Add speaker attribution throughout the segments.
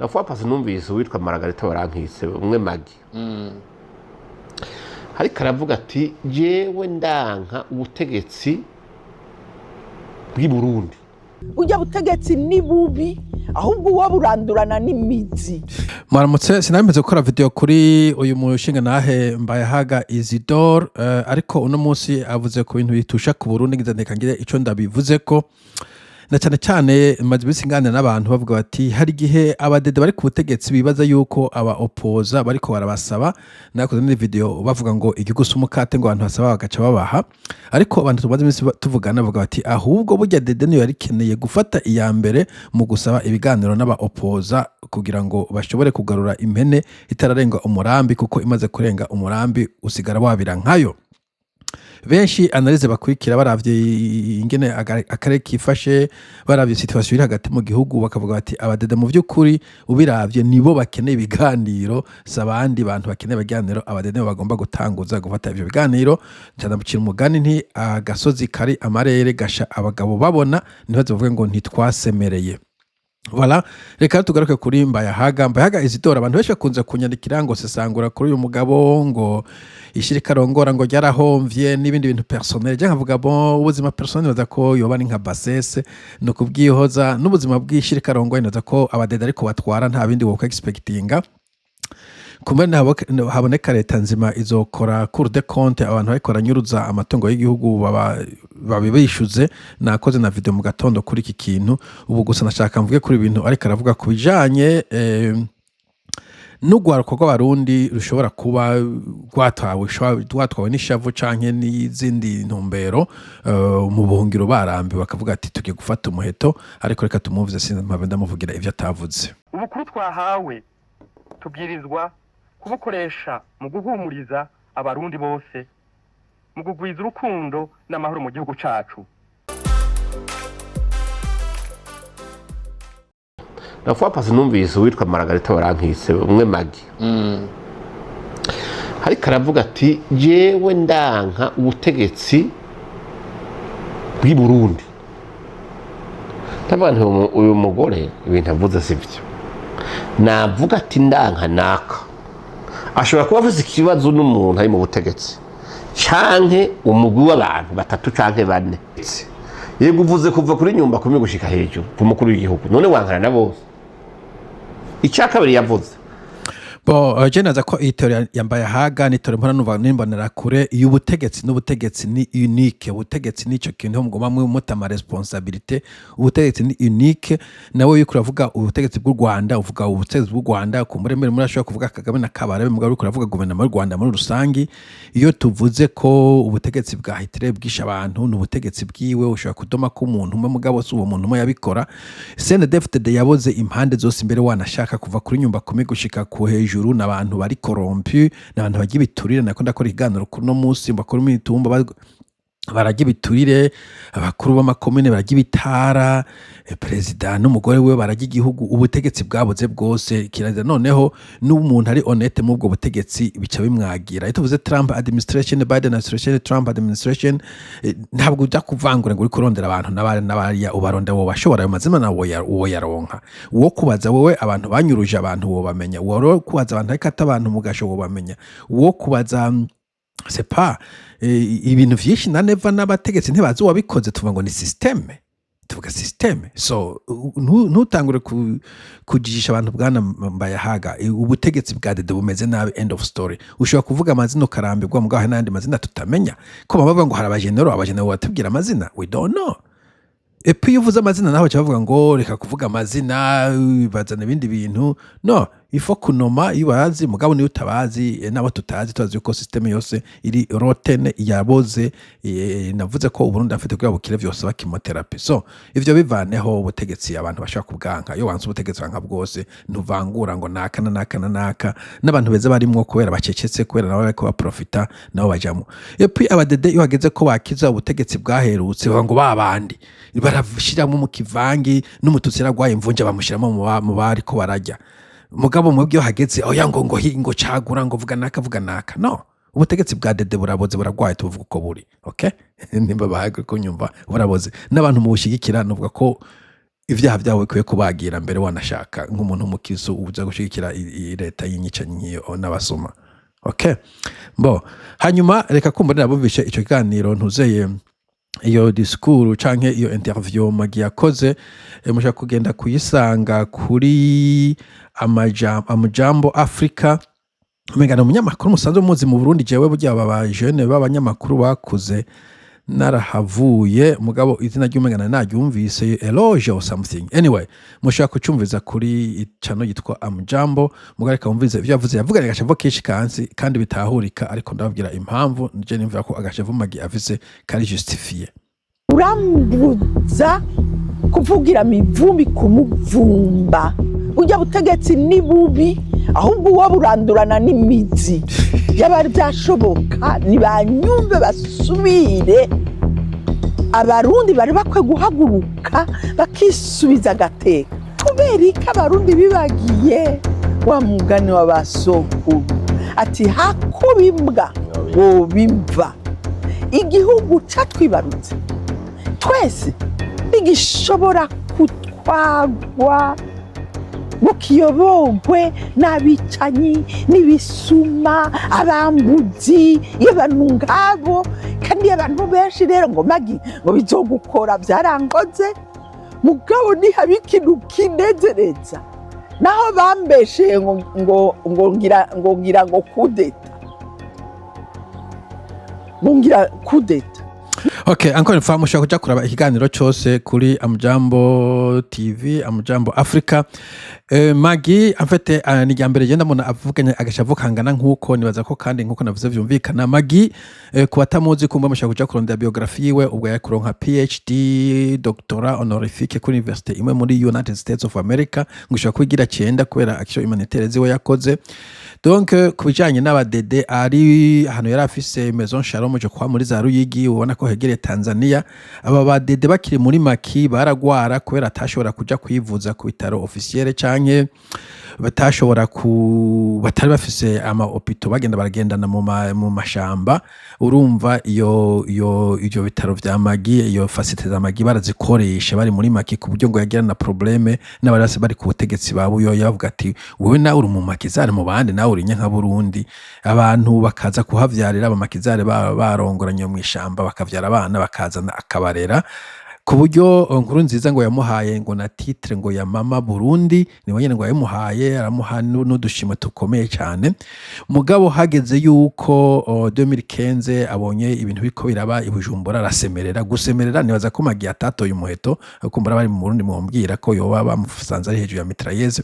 Speaker 1: La fois passée numvise uwitwa Margarita Barankitse, umwe Magi, ariko aravuga ati: "Jewe ndanka ubutegetsi bw'i Burundi."
Speaker 2: Burya butegetsi ni bubi, ahubwo uwo burandurana n'imizi.
Speaker 3: Mwaramutse. Sinabimeze gukora video kuri uyu mushinga nahe Mbayahaga Isidore, ariko uno munsi avuze ku bintu bitusha ku Burundi, ngize ndeka ngire ico ndabivuze ko na cyane cyane maze iminsi nganira n'abantu bavuga bati hari igihe abadede bari ku butegetsi bibaza yuko aba opposants bariko barabasaba. Nakoze n'indi video bavuga ngo igihugu si umukate ngo abantu basaba bagaca babaha, ariko abantu tumaze iminsi tuvugana bavuga bati ahubwo burya dede niyo yarikeneye gufata iya mbere mu gusaba ibiganiro n'aba opposants kugira ngo bashobore kugarura impene itararenga umurambi, kuko imaze kurenga umurambi usigara wabira nkayo. Benshi analyse bakurikira baravye ingene akarere kifashe, baravye situation iri hagati mu gihugu, bakavuga bati abadede mu vy'ukuri ubiravye nibo bakeneye ibiganiro, si abandi bantu bakeneye ibiganiro, abadede nibo bagomba gutanguza gufata ivyo biganiro. Nca ndamucira umugani nti agasozi kari amarere gasha abagabo babona, ntibaze bavuge ngo ntitwasemereye. Voilà, reka tugaruke kuri Mbayahaga. Mbayahaga Isidore, abantu benshi bakunze kunyandikira ngo sesangura kuri uyu mugabo, ngo ishirika arongora ngo ryarahomvye n'ibindi bintu personnel. Je nkavuga bon, ubuzima personnel baza ko yoba ari nka bassesse no kubwihoza, n'ubuzima bw'ishirika arongoye naza ko abadede ariko batwara, nta bindi woka expectinga. Kumbe haboneka leta nzima izokora Cour des comptes, abantu bariko baranyuruza amatungo y'igihugu babibishuze. Nakoze na video mu gatondo kuri iki kintu. Ubu gusa nashaka mvuge kuri ibintu ariko aravuga ku bijanye n'urwaruka rw'Abarundi rushobora kuba rwatwawe n'ishavu canke n'izindi ntumbero, mu buhungiro barambiwe bakavuga ati tugiye gufata umuheto. Ariko reka tumwumvize, sinzi ndamuvugira ivyo atavuze.
Speaker 4: Ubukuru twahawe tubwirizwa kubukoresha mu guhumuriza Abarundi bose, mu kugwiza urukundo n'amahoro mu gihugu cacu.
Speaker 1: La fois passée numvise uwitwa Margarita Barankitse, umwe Magi, ariko aravuga ati: "Jewe ndanka ubutegetsi bw'i Burundi." Ndavuga nti uyu mugore ibintu avuze si byo. Navuga ati ndanka naka, ashobora kuba afise ikibazo n'umuntu ari mu butegetsi canke umugwi w'abantu batatu canke bane. Yego, uvuze kuva kuri nyumba kumi gushika hejuru ku mukuru w'igihugu, none wankana na bose? Icya kabiri yavuze.
Speaker 3: Bon, je naza ko iyi théorie ya Mbayahaga ni théorie mpora numva nimbonera kure. Iyo ubutegetsi n'ubutegetsi ni unique, ubutegetsi nico kintu mugoma muta ama responsabilité. Ubutegetsi ni unique. Nawe yuko uravuga ubutegetsi bw'u Rwanda, uvuga ubutegetsi bw'u Rwanda, ku muri muri ashobora kuvuga Kagame na Kabarebe, mugabo uriko uravuga guverinoma y'u Rwanda muri rusangi. Iyo tuvuze ko ubutegetsi bwa Hitler bwishe abantu, ni ubutegetsi bwiwe, ushobora kudoma ko umuntu umwe, mugabo si uwo muntu umwe yabikora. CNDD-FDD yaboze impande zose imbere, wanashaka kuva kuri nyumba kumi gushika ku hejuru, n'abantu bari corrompu, n'abantu bagira ibiturire. Nako ndakora ikiganiro kuri no munsi, bakuru imitumba barajya ibiturire, abakuru b'amakomine barajya ibitara, perezida n'umugore we barajya igihugu. Ubutegetsi bwabuze bwose kirazira. Noneho n'umuntu ari honnête muri ubwo butegetsi bica bimwagira. Iyo tuvuze Trump administration, Biden administration, Trump administration, ntabwo ujya kuvangura ngo uri kurondera abantu n'abari n'abariya, ubarondera wowe bashobora ayo mazina nawe woyaronka. Uwo kubaza wowe abantu banyuruje abantu wobamenya, uwo kubaza abantu ariko ata abantu mu gasho wobamenya, uwo kubaza c'est pas ibintu vyinshi na Neva n'abategetsi ntibazi uwabikoze. Tuvuga ngo ni système, tuvuga système. So ntutangure kujijisha abantu, bwana Mbayahaga. Ubutegetsi bwa dede bumeze nabi, end of story. Ushobora kuvuga amazina ukarambirwa, mugabo hari n'ayandi mazina tutamenya ko baba bavuga ngo hari abajenero. Abajenero batubwira amazina, we don't know. Et puis iyo uvuze amazina naho baca bavuga ngo reka kuvuga amazina, bazana ibindi bintu. No il faut kunoma iyo bazi, mugabo niyo utabazi, n'abo tutazi tubazi yuko système yose iri rotten, yaboze. Navuze ko Uburundi afite kugira bukire vyose ba chimiothérapie. So ivyo bivaneho. Ubutegetsi abantu bashaka kubwanka, iyo wanse ubutegetsi wanka bwose, ntuvangura ngo naka na naka na naka, n'abantu beza barimwo kubera bacecetse, kubera nabo bariko baprofita, nabo bajamo. Et puis abadede iyo hageze ko bakiza ubutegetsi bwaherutse, bavuga ngo babandi barashiramo mu kivangi, n'umututsi yaragwaye imvunja bamushiramo mu bariko barajya. Mugabo mu byo hageze oya, ngo cagura, ngo vuga naka, vuga naka. No ubutegetsi bwa dede buraboze, buragwaye, tubuvuga uko buri. Okay, nimba bahaye kunyumva, buraboze n'abantu mubushigikira nuvuga ko Ivyaha vyabo bikwiye kubagira mbere, wanashaka nk'umuntu w'umukristo uza gushigikira leta y'inyicanyi nk'iyo n'abasoma. Okay, bo hanyuma reka kumva nabumvishe ico kiganiro, ntuzeye iyo discours canke iyo interview Magi yakoze. Mushobora kugenda kuyisanga kuri Amajambo Africa. Umenga ni umunyamakuru musanzwe muzi mu Burundi. Jewe burya aba ba jeunes b'abanyamakuru bakuze narahavuye, mugabo izina ry'umenga nari naryumvise, Eloge or something. Anyway, mushobora kucumviza kuri channel yitwa Amjambo. Mugabo reka wumvize ivyo yavuze. Yavuganye agashavu kenshi kansi kandi bitahurika, ariko ndababwira impamvu je nimvira ko agashavu Magi afise kari justifié.
Speaker 2: Urambuza kuvugira mivumbi kumuvumba. Burya butegetsi ni bubi, ahubwo uwo burandurana n'imizi. Yaba byashoboka, ntibanyumve basubire. Abarundi bari bakwiye guhaguruka bakisubiza agateka. Kubera iki Abarundi bibagiye wa mugani w'abasokuru ati: "Hakuba imbwa wobimva"? Igihugu catwibarutse twese ntigishobora kutwagwa ngo kiyobogwe n'abicanyi n'ibisuma, abambuzi, iyo abantu ngabo. Kandi abantu benshi rero ngo: "Magi, ngo bizogukora." Byarangoze, mugabo nihaba ikintu kinezereza, naho bambesheye ngo ngira ngo kudeta, ngo ngira kudeta.
Speaker 3: Okay, encore une fois, mushobora kuja kuraba ikiganiro cose kuri Amjambo TV, Amjambo Africa. Magi en fait, ni irya mbere genda mbona avuganye agashavu kangana nkuko. Nibaza ko kandi nkuko navuze vyumvikana. Magi, ku batamuzi, kumva mushobora kuja kurondera biographie yiwe. Ubwo yari kuronka PhD, doctorat honorifique kuri université imwe muri United States of America, ngo ishobora kuba igira cenda kubera action humanitaire ziwe yakoze. Donc ku bijanye n'abadede, ari ahantu yari afise Maison Shalom, je kwa muri za Ruyigi, ubona ko hegereye Tanzania. Aba badede bakiri muri maquis baragwara, kubera atashobora kuja kwivuza ku bitaro officiel canke batashobora ku batari bafise ama hôpitaux, bagenda baragendana mu mashamba. Urumva iyo ivyo bitaro vya Magi, iyo facilité za Magi barazikoresha bari muri maquis, ku buryo ngo yagira na problème n'abari bose bari ku butegetsi ba Buyoya, bavuga ati: "Wewe nawe uri mu maquisards mu bandi, nawe uri nka Burundi." Abantu bakaza kuhavyarira, abamaquisards barongoranye mu ishamba, bakavyara abana, bakazana akabarera, ku buryo Nkuru nziza ngo yamuhaye ngo na titre ngo ya Mama Burundi, niwe nyene ngo yamuhaye, aramuha n'udushimwe tukomeye cyane. Mugabo hageze yuko 2015 abonye ibintu biriko biraba i Bujumbura, arasemerera. Gusemerera, nibaza ko Magi atatoye umuheto, kumbura bari mu Burundi mumbwira ko yoba bamusanze ari hejuru ya mitrailleuse.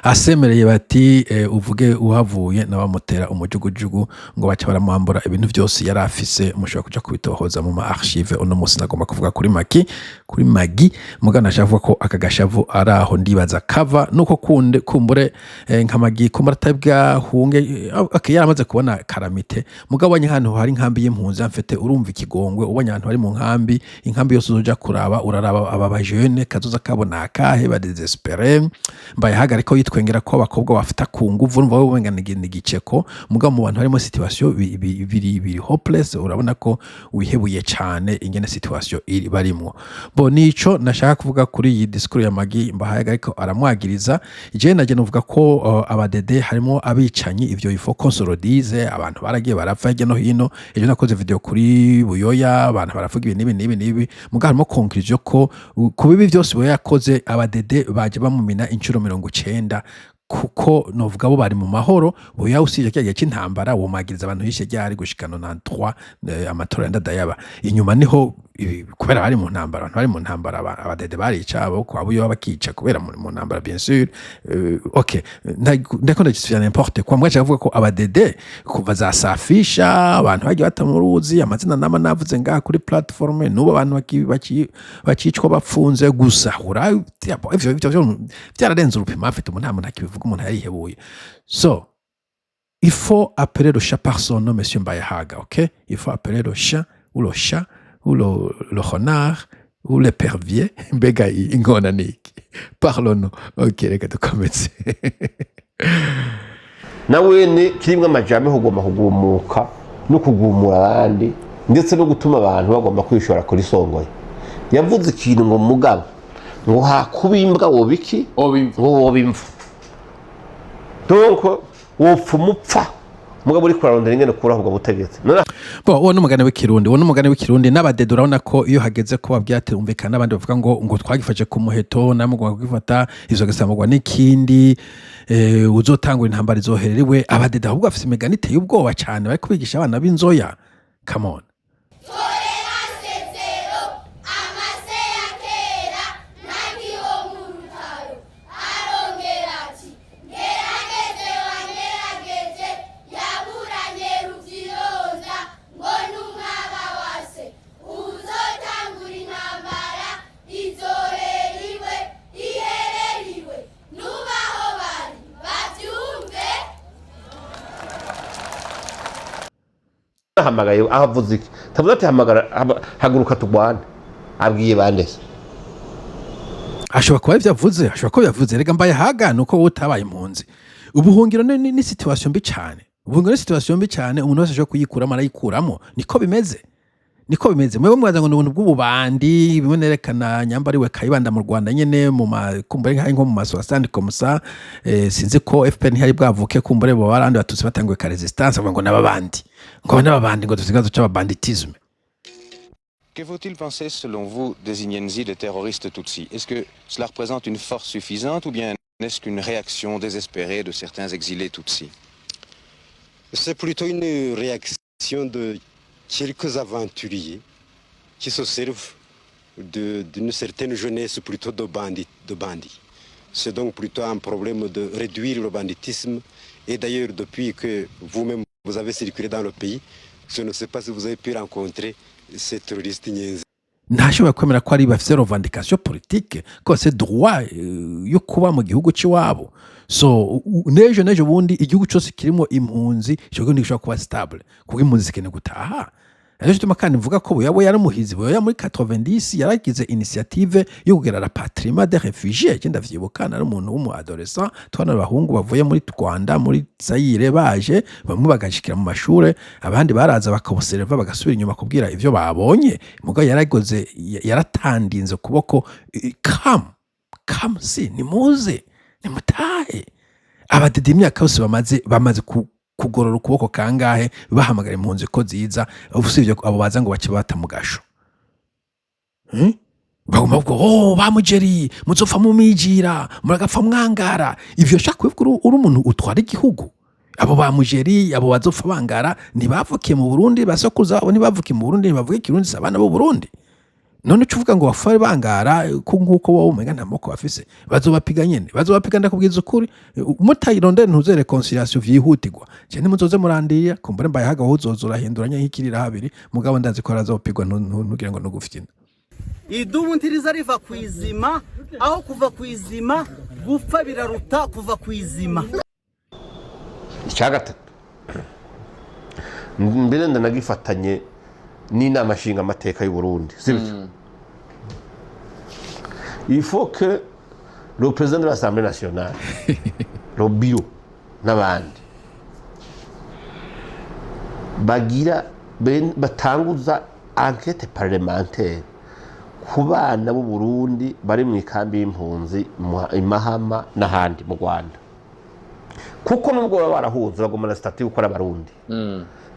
Speaker 3: Asemereye bati: "Uvuge uhavuye." Nabamutera umujugujugu, ngo baca baramwambura ibintu byose yari afise. Mushobora kuja kubitohoza mu ma archive. Uno munsi nagomba kuvuga kuri Maki, kuri Magi. Mugana ashaka kuvuga ko aka gashavu ari aho ndibaza kava nuko kunde kumbure nka Magi kumbure atabwahunge. Okay, yaramaze kubona calamité. Mugabo abonye ahantu hari inkambi y'impunzi mfite, urumva ikigongwe, ubonye ahantu hari mu nkambi, inkambi yose uzoja kuraba, uraraba aba bajene kazoza kabona akahe, ba désespéré. Mbaye hagariko yitwengera ko abakobwa bafata ku nguvu, urumva wowe umenga ni igiceko. Mugabo mu bantu harimo situation biri hopeless, urabona ko wihebuye cane ingene situation iri barimwo. Bo nico nashaka kuvuga kuri iyi discours ya Magi Mbahaye, ariko aramwagiriza. Je naje novuga ko abadede harimo abicanyi, ivyo il faut qu'on se le dise. Abantu baragiye barapfa hirya no hino. Ejo nakoze video kuri Buyoya, abantu baravuga ibi n'ibi n'ibi n'ibi. Mugabo harimo conclusion ko ku bibi vyose Buyoya yakoze, abadede baje bamumina inshuro 90, kuko novuga bo bari mu mahoro. Buyoya usibye kiriya gihe c'intambara, womagiriza abantu yishe ryari gushika 93, amatora ya Ndadaye inyuma niho kubera bari mu ntambara, abantu bari mu ntambara, abadede barica abo kwa Buyoya, bakica kubera mu ntambara, bien sûr. Okay, ndako ndagisubira n'importe quoi. Mwaje avuga ko abadede kuva za safisha abantu bagiye bata mu ruzi, amazina nama navuze ngaha kuri plateforme, n'ubu abantu bakicwa bapfunze gusahura. Ivyo vyararenze urupimo. Afite umuntu, nta muntu akibivuga, umuntu yarihebuye. So il faut appeler le chat par son nom, monsieur Mbayahaga, ok? Il faut appeler le chat ou le chat ou le renard ou l'épervier. Mbega ingona ni iki? Parlons. Ok, reka dukomeze.
Speaker 1: Na wene kirimwo amajambo yo kugomba kugumuka no kugumura abandi, ndetse no gutuma abantu bagomba kwishora kuri Songoye. Yavuze ikintu ngo mugabo Ngo hakuba imbwa woba iki?
Speaker 5: Woba imva.
Speaker 1: Ngo woba imva. Donc wopfa umupfa, mugabo uriko urarondera ingene ukuraho ubwo butegetsi. None
Speaker 3: Bo, uwo n'umugani w'ikirundi, uwo n'umugani w'ikirundi. N'abadede urabona ko iyo hageze ko babwira ati umvikana n'abandi, bavuga ngo twagifashe ku muheto, namwe mugomba kugifata ivyo gasamurwa n'ikindi, uzotangura intambara izoherera iwe. Abadede ahubwo bafise imigani iteye ubwoba cane bari kubigisha abana b'inzoya. Come on.
Speaker 6: Sezero amase ya kera ntagiho mu rutaro. Arongera ati: "Ngerageze wangerageje yaburanye ruvyironza ngo n'umwaba wase uzotangura intambara izohera iwe iherera iwe." Nubaho bari bavyumve.
Speaker 1: Ahamagaye aho avuze iki? Tavuze ati hamagara, haguruka turwane. Abwiye bande se?
Speaker 3: Ashobora kuba ivyo avuze, ashobora kuba yavuze. Rega mbaye haga nuko wowe utabaye impunzi. Ubuhungiro ni situation mbi cane. Ubuhungiro ni situation mbi cane, umuntu wese ashobora kuyikuramo arayikuramo. Niko bimeze, niko bimeze. Mwebwe mwaza ngo ni ubuntu bw'ububandi, bimwe nerekana nyamba ariwe Kayibanda mu Rwanda nyene mu makumbure nko mu maso asandi comme ça. Sinzi ko FPR ntihari bwavuke, kumbure bo barandi batutsi batanguye ka résistance, bavuga ngo n'ababandi, ngo n'ababandi, ngo dufite ikibazo c'ababanditisme.
Speaker 7: Que faut-il penser, selon vous, des Inyenzi, des terroristes Tutsis? Est-ce que cela représente une force suffisante ou bien n'est-ce qu'une réaction désespérée de certains exilés Tutsis?
Speaker 8: C'est plutôt une réaction de quelques aventuriers qui se servent d'une certaine jeunesse plutôt de bandits. De bandits. C'est donc plutôt un problème de réduire le banditisme. Et d'ailleurs, depuis que vous-même vous avez circulé dans le pays, je ne sais pas si vous avez pu rencontrer ces terroristes Inyenzi.
Speaker 3: Ntashobora kwemera ko ari bafise revendication politique, ko bafise droit yo kuba mu gihugu c'iwabo. So n'ejo n'ejo bundi igihugu cose kirimo impunzi, ico gihugu ntigishobora kuba stable, kuko impunzi zikeneye gutaha. Arico gituma kandi mvuga ko Buyoya yari umuhizi. Buyoya muri 90 yaragize initiative yo kugira rapatriement des réfugiés. Je ndavyibuka, nari umuntu w'umu adolescent, twana abahungu bavuye muri Rwanda, muri Zaire, baje bamwe bagashikira mu mashure, abandi baraza bakabuserva, bagasubira inyuma kubwira ivyo babonye. Mugabo yaragoze, yaratandinze ukuboko: "Come, come, si nimuze nimutahe." Abadede imyaka yose bamaze kugorora ukuboko kangahe bahamagara impunzi ko ziza? Usibye ko abo baza ngo bace bata mu gasho. Baguma bavuga: "Oh, bamugeri muzopfa mumijira, muragapfa mwangara." Ivyo shaka kubivuga uri umuntu utwara igihugu. Abo ba mugeri, abo bazopfa bangara, ntibavukiye mu Burundi, basokuruza babo ntibavukiye mu Burundi, ntibavuga ikirundi, si abana b'u Burundi. None uca uvuga ngo bapfa bangara ko nk'uko wowe umenga nta moko bafise? Bazobapiga nyene, bazobapiga, ndakubwiza ukuri. Mutayirondere ntuze réconciliation vyihutirwa je ntimuzoze murandira. Kumbure mbaye hagaho uzoza urahinduranya nk'ikirira habiri, mugabo ndazi ko arazopigwa. Ntugire ngo nugufyina.
Speaker 9: Idubu ntiriza riva ku izima, aho kuva ku izima gupfa biraruta kuva ku izima.
Speaker 1: Icya gatatu mbere ndanagifatanye n'inama nshingamateka y'u Burundi, sibyo? Il faut que le président de l'Assemblée nationale, le bureau n'abandi bagira batanguza enquête parlementaire ku bana b'u Burundi bari mu ikambi y'impunzi i Mahama n'ahandi mu Rwanda, kuko nubwo baba barahuze bagumana statut yo gukora abarundi,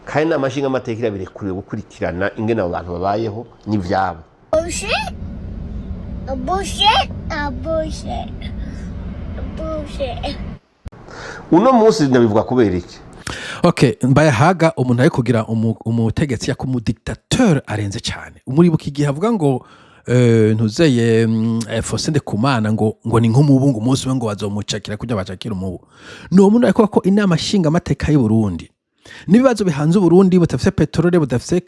Speaker 1: kandi inama nshingamateka irabirekuriwe gukurikirana ingene abo bantu babayeho n'ivyabo.
Speaker 6: Bullshit. A bullshit. A bullshit. A bullshit.
Speaker 1: Uno munsi ndabivuga kubera iki?
Speaker 3: Okay, mbaye haga umuntu ari kugira umutegetsi yakumu dictateur arenze cyane. Umuribuka igihe avuga ngo ntuzeye Faustin Ndikumana ngo ni nk'umubu, ngo umunsi umwe ngo bazomucakira kugira bacakira umubu. Ni uwo muntu ariko ko inama nshingamateka y'u Burundi n'ibibazo bihanze Uburundi, budafise peterole, budafise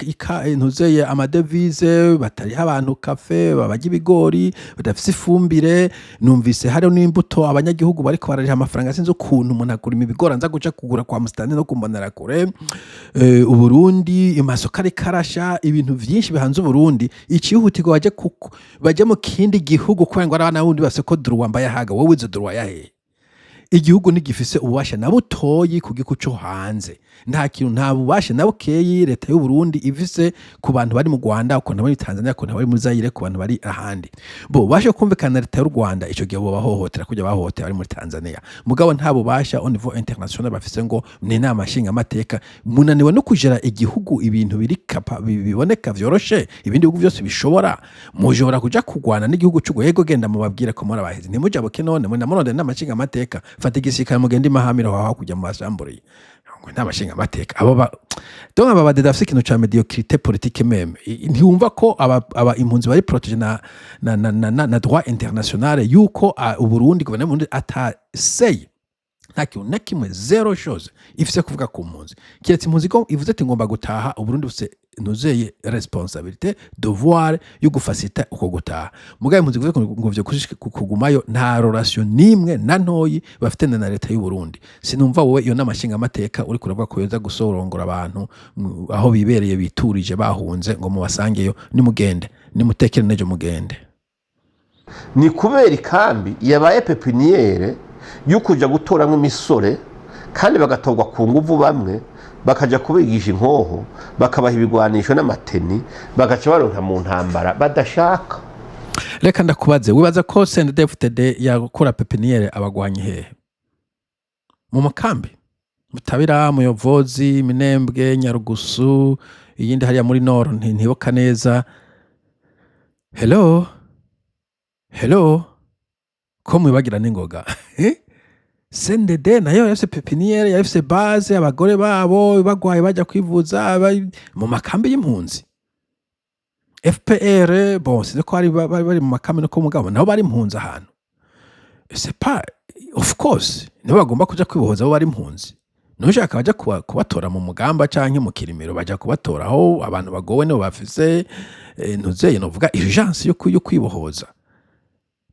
Speaker 3: ntuzeye ama devises, batariha abantu kafe, babarya ibigori, badafise ifumbire. Numvise hariho n'imbuto abanyagihugu bariko barariha amafaranga. Sinzi ukuntu umuntu agurima ibigori anza guca kugura kwa musitani no kumbonera kure. Uburundi amasoko ariko arasha, ibintu vyinshi bihanze Uburundi. Icihutirwa baje kuko baje mu kindi gihugu kubera ngo ari abana b'uburundi bafise ko droit. Mbaye haga wowe izo droit yahehe? Igihugu ntigifise ububasha na butoyi ku gihugu co hanze. Nta kintu, nta bubasha na bukeyi leta y'u Burundi ifise ku bantu bari mu Rwanda, ku bantu bari muri Tanzania, ku bantu bari muri Zaire, ku bantu bari ahandi. Bo bubasha kumvikana na leta y'u Rwanda, ico gihe bobahohotera kujya bahohotera bari muri Tanzania. Mugabo nta bubasha au niveau international bafise ngo ni inama nshingamateka. Munaniwe no kujera igihugu, ibintu biri kapa biboneka vyoroshe, ibindi bihugu byose bishobora. Mushobora kuja kugwana n'igihugu cy'u yego, genda mubabwire ko murabaheze, ntimujabuke. None mwe namurondera inama nshingamateka, fata igisirikare mugende imahamira aho hakurya mu masamburiye ngo inama nshingamateka. Abo ba donc aba badede bafise ikintu ca médiocrité politique même. Ntiwumva ko aba impunzi bari protégé na droit international, yuko Uburundi, guverinoma y'Uburundi ataseye nta kintu na kimwe, zéro chose ifise kuvuga ku mpunzi, kiretse impunzi ko ivuze ati ngomba gutaha. Uburundi bufise ntuzeye responsabilité, devoir yo gufacilita uko gutaha. Mugabo impunzi ivuze ngo vyo kugumayo, nta relation nimwe na ntoyi bafitanye na leta y'u Burundi. Sinumva wowe iyo nama nshingamateka uri kuravuga ko yoza gusorongora abantu aho bibereye, biturije, bahunze, ngo mubasangeyo. Nimugende, nimutekere nejo mugende.
Speaker 1: Ni kubera ikambi yabaye pépinière yo kuja gutoramo imisore, kandi bagatorwa ku nguvu, bamwe bakaja kubigisha inkoho, bakabaha ibigwanisho n'amateni, bagaca baronka mu ntambara badashaka.
Speaker 3: Reka ndakubaze, wibaza ko CNDD-FDD yakora pépinière abagwanyi hehe? Mu makambi Mutabira, Muyovozi, Minembwe, Nyarugusu, iyindi hariya muri Nord ntibuka neza. Hello, hello, ko mwibagira n'ingoga? CNDD nayo yafise pépinière, yafise base, abagore babo bagwaye bajya kwivuza mu makambi y'impunzi. FPR, bon, sinzi ko bari mu makambi no mugabo nabo bari impunzi ahantu. C'est pas, of course nibo bagomba kuja kwibohoza, bo bari impunzi. Nushaka baja kubatora mu mugamba canke mu Kirimiro, baja kubatora aho abantu bagowe, nibo bafise ntuzeye novuga urgence yo kwibohoza.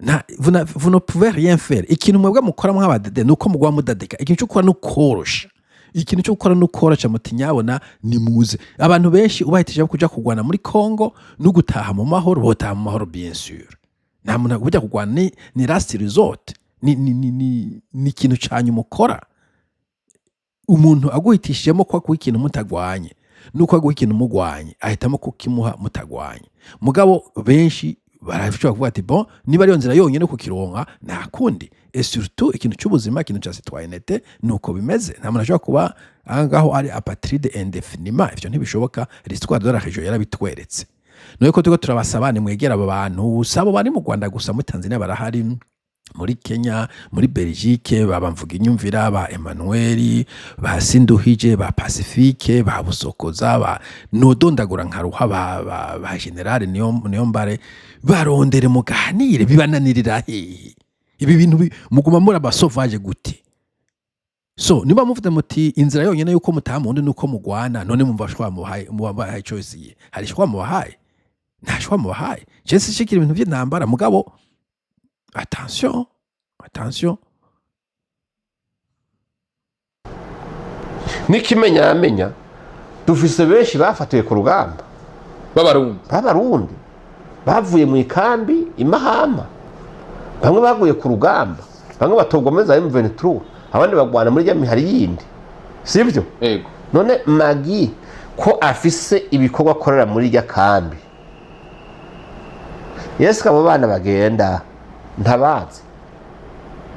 Speaker 3: Na vous ne pouvez rien faire. Ikintu mwebwe mukora mw'abadede nuko mugwa mudadika. Ikintu cyo gukora ni ukorosha, ikintu cyo gukora ni ukorosha muti nyabona nimuze. Abantu benshi ubahitije kuja kugwana muri Congo no gutaha mu mahoro, botaha mu mahoro, bien sûr. Nta muntu ujya kugwana, ni last resort, ni ikintu ca nyuma ukora. Umuntu aguhitishijemo ko akuha ikintu mutagwanye nuko aguha ikintu mugwanye, ahitamo kukimuha mutagwanye. Mugabo benshi barashobora kuvuga ati bon, niba ariyo nzira yonyine kukironka, nta kundi. Et surtout ikintu cy'ubuzima, ikintu cya citoyenneté, nuko bimeze. Nta muntu ashobora kuba aho ngaho ari apatride indéfiniment, ivyo ntibishoboka. L'histoire de la région yarabitweretse. Nuko turiko turabasaba nimwegera abo bantu, sabo bari mu Rwanda gusa, muri Tanzania barahari, muri Kenya, muri Belgique, ba Mvuga Inyumvira, ba Emmanuel, ba Sinduhije, ba Pacifique, ba Busokoza, ba nodondagura nkaruha, ba General niyo mbare, barondere muganire. Bibananirira hehe ibi bintu? Muguma muri aba sauvage gute? So niba muvuze muti inzira yonyine yuko mutaha mu wundi nuko mugwana, none mumva shwa mubahaye choice ye? Hari shwa mubahaye? Nta shwa mubahaye. Je sishikira ibintu by'intambara, mugabo attention, attention.
Speaker 1: N'ikimenyamenya, dufise benshi bafatiwe ku rugamba.
Speaker 5: B'Abarundi?
Speaker 1: B'Abarundi bavuye mu ikambi imahama, bamwe baguye ku rugamba, bamwe batorwa muri za M23, abandi bagwana muri rya mihari yindi, sibyo?
Speaker 5: Yego.
Speaker 1: None Magi ko afise ibikorwa akorera muri rya kambi, yesu abo bana bagenda ntabazi,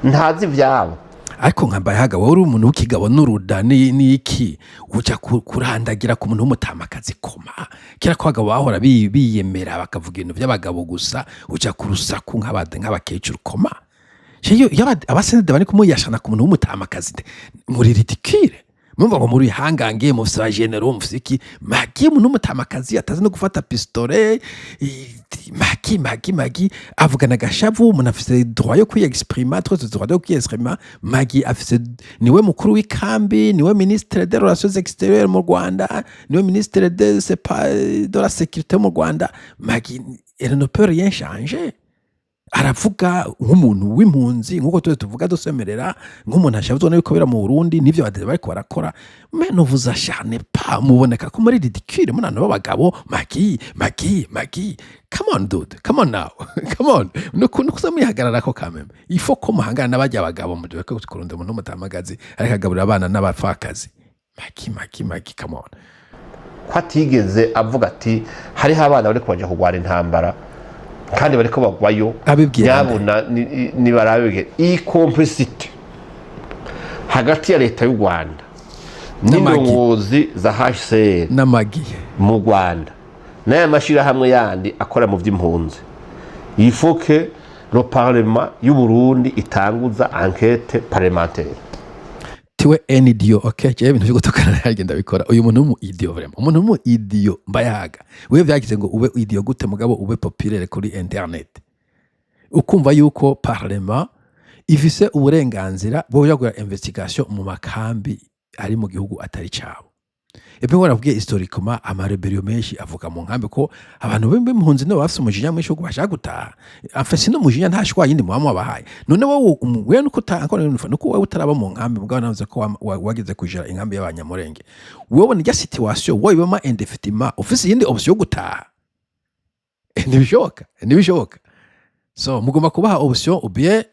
Speaker 1: ntazi ivyabo?
Speaker 3: Ariko nka Mbayahaga, wowe uri umuntu w'ikigabo n'uruda ni iki uja kurandagira ku muntu w'umutamakazi? Koma kera ko abagabo bahora biyemera bakavuga ibintu by'abagabo gusa, uja ku rusaku nk'abakecuru. Koma iyo abasenede bari kumuyashana ku muntu w'umutamakazi, muri ridicule. Mumva ngo muri hangange, mufise ba généraux, mufise iki. Magi umuntu w'umutamakazi atazi no gufata pistolet. Magi, Magi, Magi avugana agashavu. Umuntu afise droit yo kwiyexprima, twese droit yo kwiyexprima. Magi afise, niwe mukuru w'ikambi, niwe ministre des relations extérieures mu Rwanda, niwe ministre de c'est pas de la sécurité mu Rwanda. Magi, elle ne peut rien changer. Aravuga nk'umuntu w'impunzi, nk'uko tuzi tuvuga dusemerera, nk'umuntu ashavuzwa n'ibiko bira mu Burundi n'ivyo badede bariko barakora. Mais ne vous acharnez pas, muboneka ko muri ridicule, munana b'abagabo. Magi, magi, magi, come on dude, come on now, come on. Nuko nukuza mwihagararako quand même. Il faut ko muhangana n'abajya abagabo mu ko kurunda umuntu w'umutamagazi ariko agaburira abana n'abapfakazi. Magi, magi, magi, come on.
Speaker 1: Ko atigeze avuga ati hariho abana bariko baja kurwana intambara kandi bariko bagwayo.
Speaker 3: Abibwira nde?
Speaker 1: Nyabuna nibarabe iyi complicité hagati ya leta y'u Rwanda
Speaker 3: N'amagi.
Speaker 1: n'indongozi za HCR
Speaker 3: N'amagi.
Speaker 1: mu Rwanda n'aya mashyirahamwe yandi akora mu by'impunzi. Il faut que le parlement y'u Burundi itanguza enquête parlementaire.
Speaker 3: Tu es un idiot, okay? Jewe ibintu byo gutukana ntagenda bikora. Uyu muntu w'umu idiot, vraiment, umuntu w'umu idiot mbayahaga. Wewe vyagize ngo ube idiot gute, mugabo ube populaire kuri internet, ukumva yuko parlement ifise uburenganzira bwo kuja gukora investigation mu makambi ari mu gihugu atari cabo? Et puis warabwiye, historiquement, ama rébellions menshi avuga mu nkambi, ko abantu b'impunzi nibo bafise umujinya mwinshi wo bashaka gutaha. Enfin, sino umujinya nta shwa yindi muba mwabahaye. None wowe wewe nuko nuko wowe utaraba mu nkambi, mugabo navuze ko wageze kujera inkambi y'Abanyamurenge, wewe ni situation wowe ibamo indéfinitivement, ufise iyindi option yo gutaha? Ntibishoboka, ntibishoboka. So mugomba kubaha option, ou bien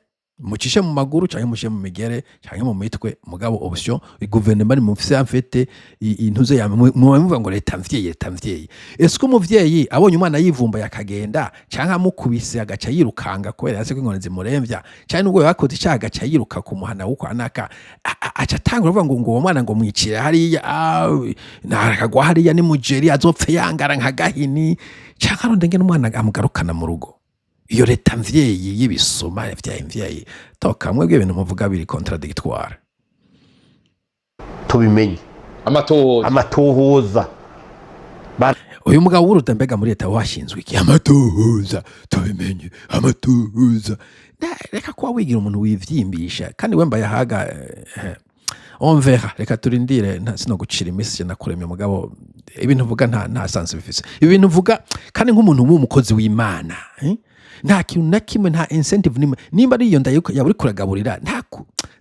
Speaker 3: mucishe mu maguru canke mucishe mu migere canke mu mitwe, mugabo option guverinoma ni mufise en fait intuze ya muba muvuga ngo leta mvyeyi, leta mvyeyi. Ese ko umuvyeyi abonye umwana yivumbaye akagenda, canke amukubise agaca yirukanga kubera yase ko inkoni zimuremvya, canke nubwo yakoze icaha agaca yiruka kumuhana wuko anaka aca atangura avuga ngo uwo mwana ngo mwicire hariya, nakagwa hariya ni mujeri azopfe yangara nka gahini, canke aronde ngene umwana amugarukana mu rugo? Iyo leta mvyeyi y'ibisuma vyaye mvyeyi toka, mwebwe ibintu muvuga biri contradictoire.
Speaker 1: Tubimenye.
Speaker 5: Amatohoza.
Speaker 1: Amatohoza.
Speaker 3: Uyu mugabo w'uruda, mbega muri leta washinzwe iki? Amatohoza, tubimenye, amatohoza. Reka kuba wigira umuntu wivyimbisha. Kandi we mbayahaga, on verra, reka turindire. Sino gucira iminsi nakuremye, mugabo ibintu uvuga nta sens bifise ibintu uvuga. Kandi nk'umuntu w'umukozi w'Imana, eh? Nta kintu na kimwe, nta incentive nimwe. Nimba ari iyo nda yaba uriko uragaburira,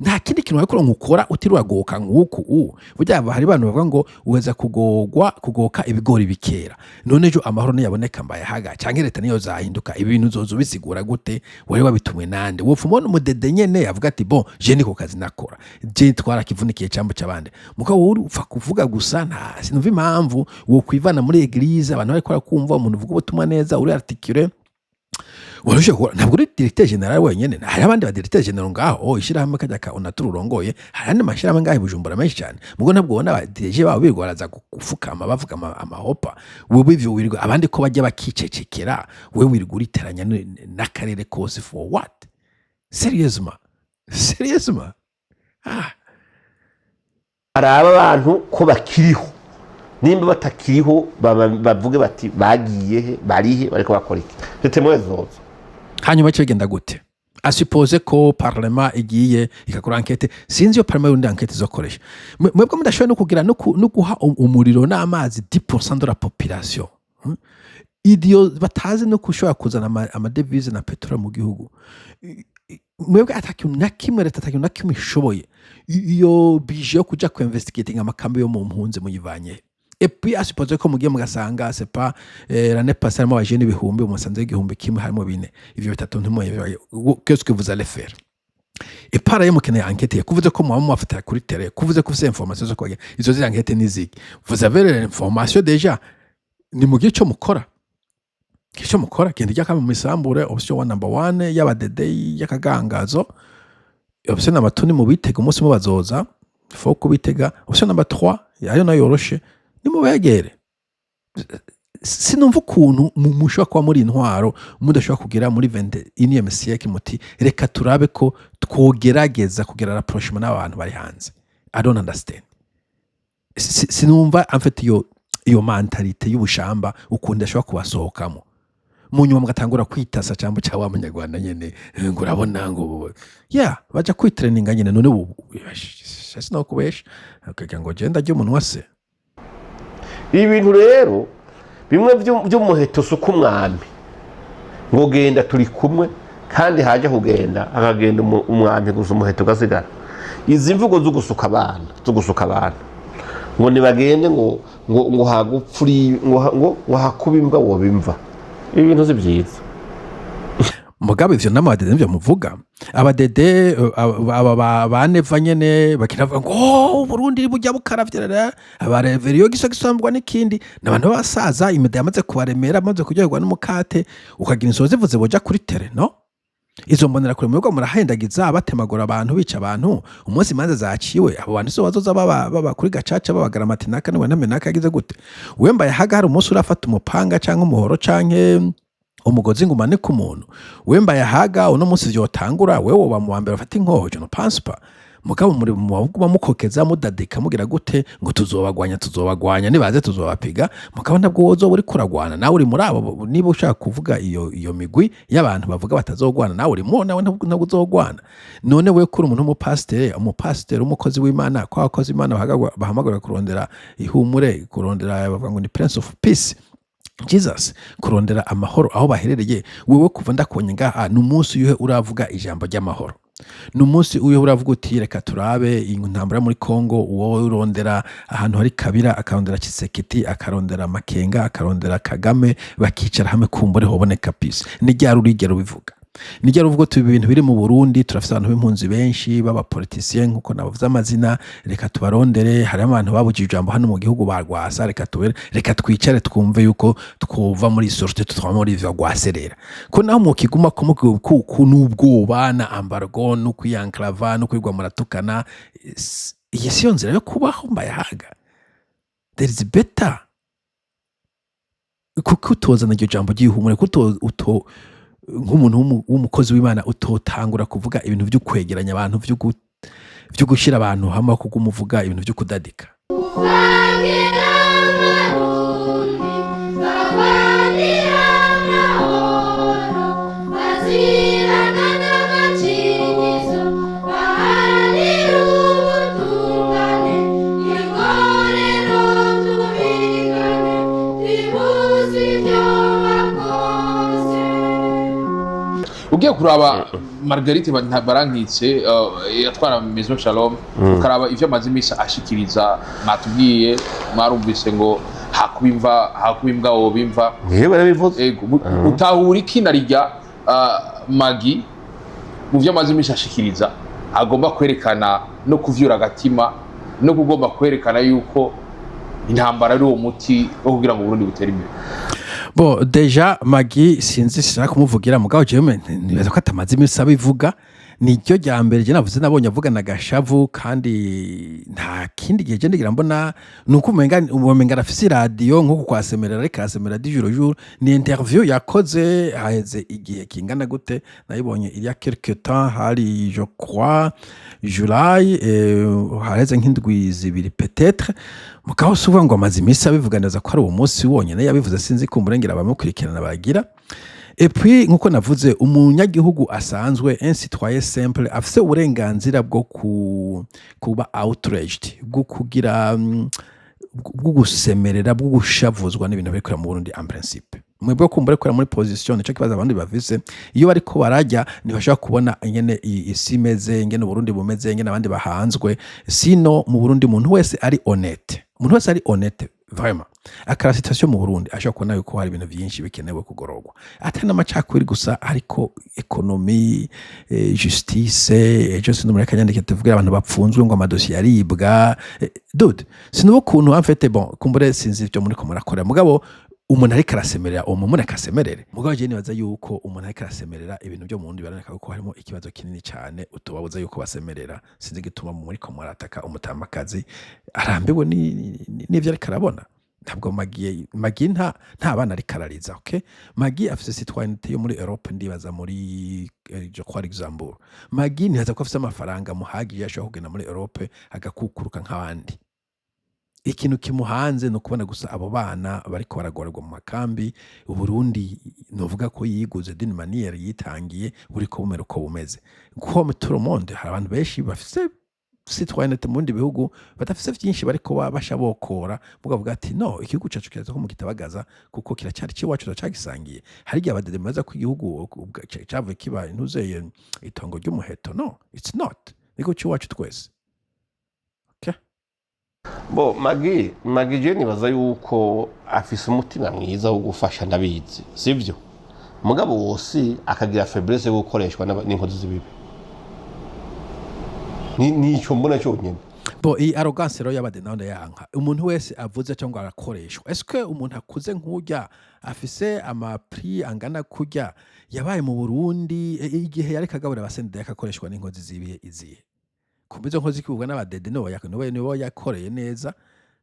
Speaker 3: nta kindi kintu wariko ukora utiriwe nk'uku. Burya hari abantu bavuga ngo uheza kugogwa kugoka ibigori bikera. None ejo amahoro niyaboneka, mbayahaga, canke leta niyo zahinduka, ibi bintu uzoza ubisigura gute? Wari wabitumwe nande? Wopfa ubona umudede nyene avuga ati: "Bon, je niko kazi nakora, je twarakivunikiye cambo c'abandi." Mugabo wowe upfa kuvuga gusa. Nta sinumva impamvu wokwivana muri église, abantu bariko barakumva umuntu uvuga ubutumwa neza, uri articulé, warushe kuba. Ntabwo uri directeur général wenyene, hari abandi ba directeur général ngaho. Oh, ishirahamwe kajya ka Onatur urongoye, hari andi mashirahamwe ngaho i Bujumbura menshi cyane, mugo ntabwo ubona aba DG babo birirwa baraza gufukama bavuga amahopa. Wewe ivyo wirirwa, abandi ko bajya bakicecekera, wewe wirirwa uriteranya n'akarere kose, for what? Sérieusement, sérieusement, ah.
Speaker 1: Araba abantu ko bakiriho, nimba batakiriho bavuge bati bagiye he, barihe, bariko bakora iki? Témoins zozo.
Speaker 3: Hanyuma cyo bigenda gute? À supposer ko parlement igiye igakora enquête, sinzi iyo parlement y'undi enquête izokoresha. Mwebwe mudashoboye no kugira no guha umuriro n'amazi 10% de la population, Idiot batazi no kushobora kuzana ama devises na pétrole mu gihugu. Mwebwe atakintu na kimwe, leta atakintu na kimwe ishoboye. Iyo budget yo kuja ku investigating amakambi yo mu mpunzi muyivanye? Et puis à supposer ko mugiye mugasanga, c'est pas l'année passée harimo abajene ibihumbi, umusanze 1000 harimo bine, ivyo bitatu ntimuye, qu'est-ce que vous allez faire? Et par ailleurs mukeneye enquête, kuvuze ko muba mubafatira kuri terrain, kuvuze ko ufise information zo kubagira izo ziri enquête n'iziki. Vous avez l'information déjà, nimugire ico mukora, icyo mukora. Genda ijya mu misambure, option wa number one y'abadede y'akagangazo. Option number two ni mubitega, umunsi umwe bazoza, faut kubitega. Option number 3 yayo nayo yoroshe, ni mubegere. Sinumva ukuntu mushobora kuba muri intwaro mudashobora kugera muri 21e siècle muti reka turabe ko twogerageza kugira rapprochement n'abantu bari hanze. I don't understand. Sinumva en fait iyo mentalité y'ubushamba ukuntu ashobora kubasohokamo, mu nyuma mugatangura kwitasa cyangwa cya wa munyarwanda nyene, ngo urabona ngo yeah, baja kwitreninga nyene. None ubu sinokubesha kugira ngo genda ajye umunwa se.
Speaker 1: Ibi bintu rero bimwe by'umuheto si uko umwami ngo genda turi kumwe. Kandi haje kugenda akagenda umwambi gusa, umuheto ugasigara. Izi mvugo zo gusuka abana, zo gusuka abantu ngo nibagende, ngo hagupfuri, ngo hakuba imbwa wobimva, ibi bintu si byiza.
Speaker 3: Mugabo ivyo n'abadede nivyo muvuga. Abadede aba ba Neva nyene bakiravuga ngo: "Oh, Burundi burya bukaravye." Abareveriyo giso gisambwa n'ikindi n'abantu b'abasaza, imida yamaze kubaremera, amaze kuryoherwa n'umukate, ukagira insozi zivuze boja kuri terrain. No izo mbonera kure mwebwe murahendagiza, batemagura abantu, bica abantu. Umunsi imanza zaciwe, abo bantu so bazoza baba kuri gacaca babagara amati naka niwe ntame naka yagize gute. Wewe mbaye haga, hari umunsi urafata umupanga canke umuhoro canke umugozi ngo umanike umuntu? We mbaye haga, uno munsi vyotangura, wewe woba mu wa mbere bafata inkoho? Je ne pense pas. Mugabo muri muguma mukokeza, mudadika, mugira gute ngo tuzobagwanya, tuzobagwanya, nibaze tuzobapiga. Mugabo ntabwo wozoba uriko uragwana, nawe uri muri abo. Niba ushaka kuvuga iyo migwi y'abantu bavuga batazogwana, nawe urimo, nawe ntabwo uzogwana. None we kuri umuntu w'umupasiteri, umupasiteri, umukozi w'Imana, ko abakozi b'Imana bahamagarwa kurondera ihumure, kurondera, bavuga ngo ni Prince of Peace Jesus, kurondera amahoro aho baherereye. Wewe kuva ndakubonye ngaha, ni umunsi uyuhe uravuga ijambo ry'amahoro? Ni umunsi uyuhe uravuga uti: "Reka turabe iyi ntambara muri Congo"? Uwo urondera ahantu hari Kabila, akarondera Tshisekedi, akarondera Makenga, akarondera Kagame, bakicara hamwe, kumbure hoboneka peace. Ni ryari urigera ubivuga? Ni ryari uvuga uti: "Ibintu biri mu Burundi, turafise abantu b'impunzi benshi b'abapoliticiens, nkuko nabavuze amazina, reka tubarondere, hariho abantu babujije ijambo hano mu gihugu barwasa, reka tubere, reka twicare twumve yuko twova muri sorte, tutava muri ivyo rwaserera"? Ko naho mukiguma ku n'ubwoba na embargo no kwiyanklava no kwigwa muratukana, iyi siyo nzira yo kubaho. Mbayahaga, there is better. Kuko utozana iryo jambo ry'ihumure, kuko uto nk'umuntu w'umukozi w'Imana utotangura kuvuga ibintu vyo kwegeranya abantu, vyo gushyira abantu hamwe, kuko umuvuga ibintu vyo kudadika.
Speaker 6: Bagira Abarundi barwanira amahoro, bazirana n'agacinyizo, baharanira ubutungane. Ingorero tubigane, twibuze ibyo bakoze.
Speaker 5: Ugiye kuraba Marguerite Barankitse, yatwara Maison Shalom, ukaraba ivyo amaze iminsi ashikiriza, mwatubwiye, mwarumvise ngo hakuba imva, hakuba imbwa wobimva.
Speaker 1: Niyo barabivuze.
Speaker 5: Ego, utahura iki na rirya Magi mu vyo amaze iminsi ashikiriza, agomba kwerekana no kuvyura agatima no kugomba kwerekana yuko intambara ari uwo muti wo kugira ngo Burundi butere imbere?
Speaker 3: Bon, déjà Magi sinzi, sinshaka kumuvugira, mugabo jewe nibaza ko atamaze iminsi abivuga. Niryo rya mbere je navuze nabonye avugana agashavu, kandi nta kindi gihe je ndigira mbona nuko umenga arafise iradiyo nkuko kwasemerera, ariko arasemera du jour au jour. Ni interview yakoze haheze igihe kingana gute? Nayibonye il y a quelque temps, hari je crois July, haheze nk'indwi 2 peut-être. Mugabo si uvuga ngo amaze iminsi abivuga neza ko ari uwo munsi wonyene yabivuze. Sinzi ko umurengera abamukurikirana bagira. Et puis nkuko navuze, umunyagihugu asanzwe, un citoyen simple, afise uburenganzira bwo kuba outraged, bwo kugira bwo gusemerera, bwo gushavuzwa n'ibintu biriko mu Burundi. En principe mwebwe kumbure kubera muri position, nico kibazo abandi bafise. Iyo bariko barajya ntibashobora kubona ingene isi imeze, ingene Uburundi bumeze, ingene abandi bahanzwe. Sino mu Burundi umuntu wese ari honnête, umuntu wese ari honnête vraiment, akara situation mu Burundi, ashobora kubona yuko hari ibintu vyinshi bikenewe kugororwa, atari n'amacakubiri gusa, ariko économie, justice. Ejo sinzi muri akanyandike tuvugira abantu bapfunzwe ngo amadosiye aribwa. Dude, sinuba ukuntu en fait. Bon, kumbure sinzi ivyo muriko murakora, mugabo umuntu ariko arasemerera, uwo muntu akasemerere. Mugabo je nibaza yuko umuntu ariko arasemerera ibintu byo mu Burundi biraneka ko harimo ikibazo kinini cyane, utubabuza yuko basemerera. Sinzi igituma muriko murataka umutamakazi arambiwe n'ivyo ariko arabona. Ntabwo Magi nta bana ariko arariza. Okay, Magi afise citoyenneté yo muri Europe, ndibaza muri je crois Luxembourg. Magi ntibaza ko afise amafaranga muhagije ashobora kugenda muri Europe agakukuruka nk'abandi. Ikintu kimuhanze ni ukubona gusa abo bana bariko baragorerwa mu makambi. Uburundi novuga ko yiguze d'une manière yitangiye, buriko bumera uko bumeze. Comme tout le monde, hari abantu benshi bafise citoyenneté mu bindi bihugu, badafise vyinshi bariko basha bokora, mugavuga ati: "No, igihugu cacu kiraza ko mugitabagaza, kuko kiracyari ciwacu, turacagisangiye." Hari igihe abadede bemeza ko igihugu cavuye kiba intuzeye itongo ry'umuheto. No, it's not, niko ciwacu twese, okay?
Speaker 1: Bo Magi je nibaza yuko afise umutima mwiza wo gufasha, ndabizi, sivyo? Mugabo wose akagira faiblesse yo gukoreshwa n'inkozi z'ibibi. Nico mbona cyonyine.
Speaker 3: Bo iyi arrogance rero y'abade nayo ndayanka. Umuntu wese avuze cyangwa arakoreshwa. Est-ce que umuntu akuze nk'urya, afise ama prix angana kurya, yabaye mu Burundi, igihe yariko agaburira abasendede, yakakoreshwa n'inkozi zibihe izihe? Kumva izo nkozi kibubwa n'abadede, nibo yakoreye neza.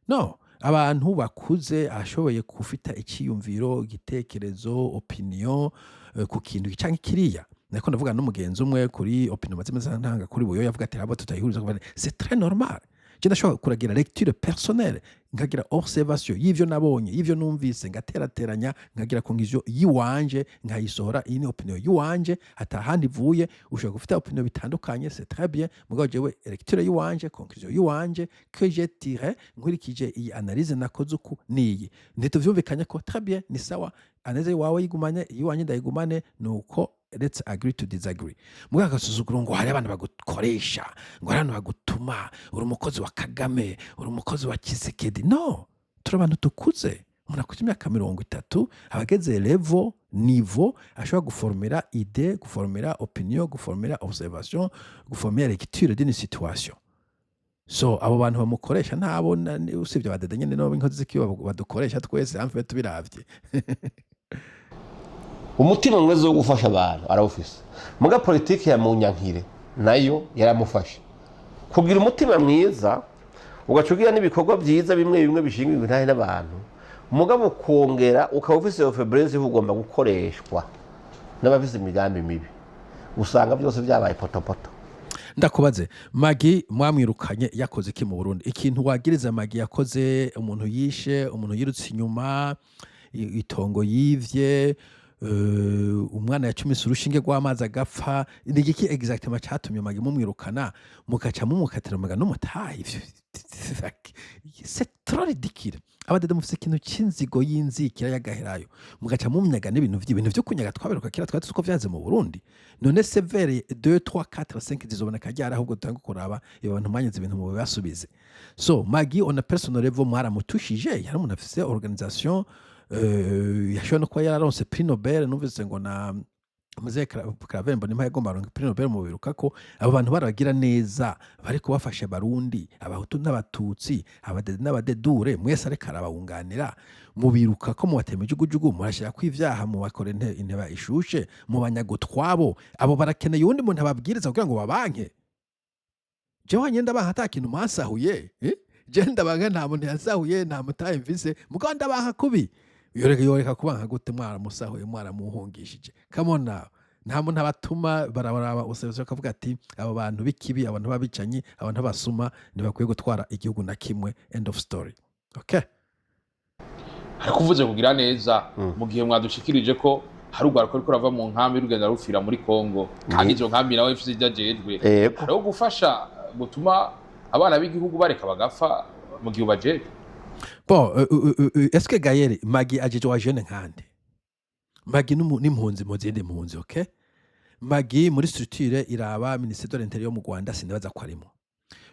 Speaker 3: No abantu bakuze ashoboye gufita icyiyumviro, igitekerezo, opinion ku kintu canke kiriya. Nako ndavuga n'umugenzi umwe kuri opinion maze imeze ntanga kuri buyo, yavuga ati: "Abo tutayihuriza." C'est très normal. Je ndashobora kuragira lecture personnelle, nkagira observation y'ivyo nabonye, y'ivyo numvise, ngaterateranya, nkagira conclusion yiwanje, nkayisohora. Iyi ni opinion yiwanje, atahandi ivuye. Ushobora gufita opinion bitandukanye, c'est très bien. Mugabo jewe lecture yiwanje, conclusion yiwanje que j'ai tiré nkurikije iyi analyse nakoze uku niyi, ntituvyumvikanye ko, très bien, ni sawa. Analyse wawe yigumane, iyiwanje ndayigumane, nuko let's agree to disagree. Mugabo agasuzuguro ngo hari abantu bagukoresha, ngo hari abantu bagutuma, uri umukozi wa Kagame, uri umukozi wa Tshisekedi. No, turi abantu dukuze. Umuntu akuze imyaka 30 aba ageze level, niveau ashobora guformera idée, guformera opinion, guformera observation, guformera lecture d'une situation. So abo bantu bamukoresha ntabo usibye abadede nyene no inkozi z'ikibi badukoresha twese en fait tubiravye.
Speaker 1: Umutima mwiza wo gufasha abantu arawufise, muga politiki ya munyankire nayo yaramufashe kugira umutima mwiza, ugaca ugira n'ibikorwa byiza bimwe bimwe bishingirwa intahe n'abantu, mugabo ukongera ukaba ufise iyo faiblesse ugomba gukoreshwa n'abafise imigambi mibi, usanga byose byabaye potopoto.
Speaker 3: Ndakubaze, Magi mwamwirukanye yakoze iki mu Burundi? Ikintu wagiriza Magi yakoze, umuntu yishe, umuntu yirutse inyuma, itongo yivye, umwana yacumise urushinge rw'amazi agapfa, ni igiki exactement catumye Magi mumwirukana, mugaca mumukatira muga n'umutahe? Ivyo c'est trop ridicule. Abadede mufise ikintu c'inzigo y'inzikira y'agaherayo, mugaca mumyaga n'ibintu vy'ibintu vyo kunyaga. Twaberuka kera, twari tuzi ko vyaze mu Burundi. None sévère 2 3 4 5 zizoboneka ryari? Ahubwo dutange kuraba ibi bantu mwanyize ibintu mubibasubize. So Magi, on a personal level, mwaramutushije. Yari umuntu afise organisation, yashobora no kuba yararonse prix Nobel. Numvise ngo na Muzehe Claver Mbonimpa yagomba kuronka prix Nobel. Mubiruka ko abo bantu barabagira neza, bariko bafasha Abarundi, Abahutu n'Abatutsi, abadede n'abadedure, mwese ariko arabawunganira. Mubiruka ko mubatema ijugujugu, murashirako ivyaha, mubakora inteba ishushe, mubanyaga utwabo. Abo barakeneye uwundi muntu ababwiriza kugira ngo babanke? Jewe hanyene ndabanka ata kintu mwansahuye, eh? Je ndabanka, nta muntu yansahuye, nta mutahe mfise, mugabo ndabanka kubi. Yoreka kubanka gute mwaramusahuye, mwaramuhungishije? Come on now. Nta muntu abatuma. Barabaraba usebye bakavuga ati: "Aba bantu b'ikibi, abantu b'abicanyi, abantu b'abasuma, ntibakwiye gutwara igihugu na kimwe." End of story, okay?
Speaker 5: Ariko uvuze kugira neza, mu gihe mwadushikirije ko hari urwaruka ruriko rurava mu nkambi rugenda rupfira muri Kongo, kandi izo nkambi nawe ifise ivyo ajejwe, hariho gufasha gutuma abana b'igihugu bareka bagapfa mu gihe ubajejwe?
Speaker 3: Bon, est-ce que Gaël Magi ajeje wa jeune nkande? Magi n'impunzi mu zindi mpunzi, okay? Magi muri structure iraba ministère de l'Intérieur mu Rwanda, sinibaza ko arimo.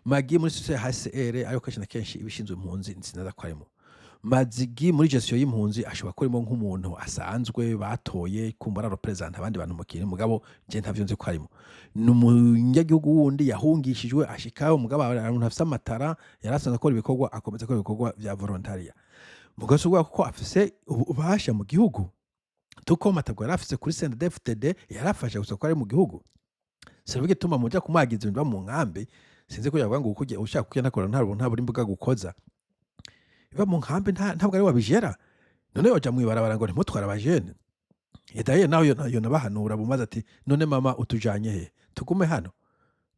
Speaker 3: Magi muri structure HCR, ariko kenshi na kenshi ibishinzwe impunzi, sinibaza ko arimo. Mazigi muri gestion y'impunzi ashobora kuba arimo nk'umuntu asanzwe batoye kumbura represent abandi bantu mu kintu, mugabo je ntavyo nzi ko arimo. Ni umunyagihugu wundi yahungishijwe ashikayo, mugabo ari umuntu afise amatara, yari asanzwe akora ibikorwa, akomeza akora ibikorwa vya volontariat. Mugabo si ukuvuga ko afise ububasha mu gihugu, tuko matabwo yari afise kuri CNDD-FDD, yarafashe gusa ko ari mu gihugu. Sinzi igituma muja kumwagiza ibintu biba mu nkambi. Sinzi ko yavuga ngo ukujya ushaka kujya ntakora, nta imbuga gukoza iba mu nkambi, ntabwo ari wabijera. None yoja mwibarabara ngo ntimutware abajene? Edaye nawe yonabahanura bumaze ati: "None mama utujanye he? Tugume hano,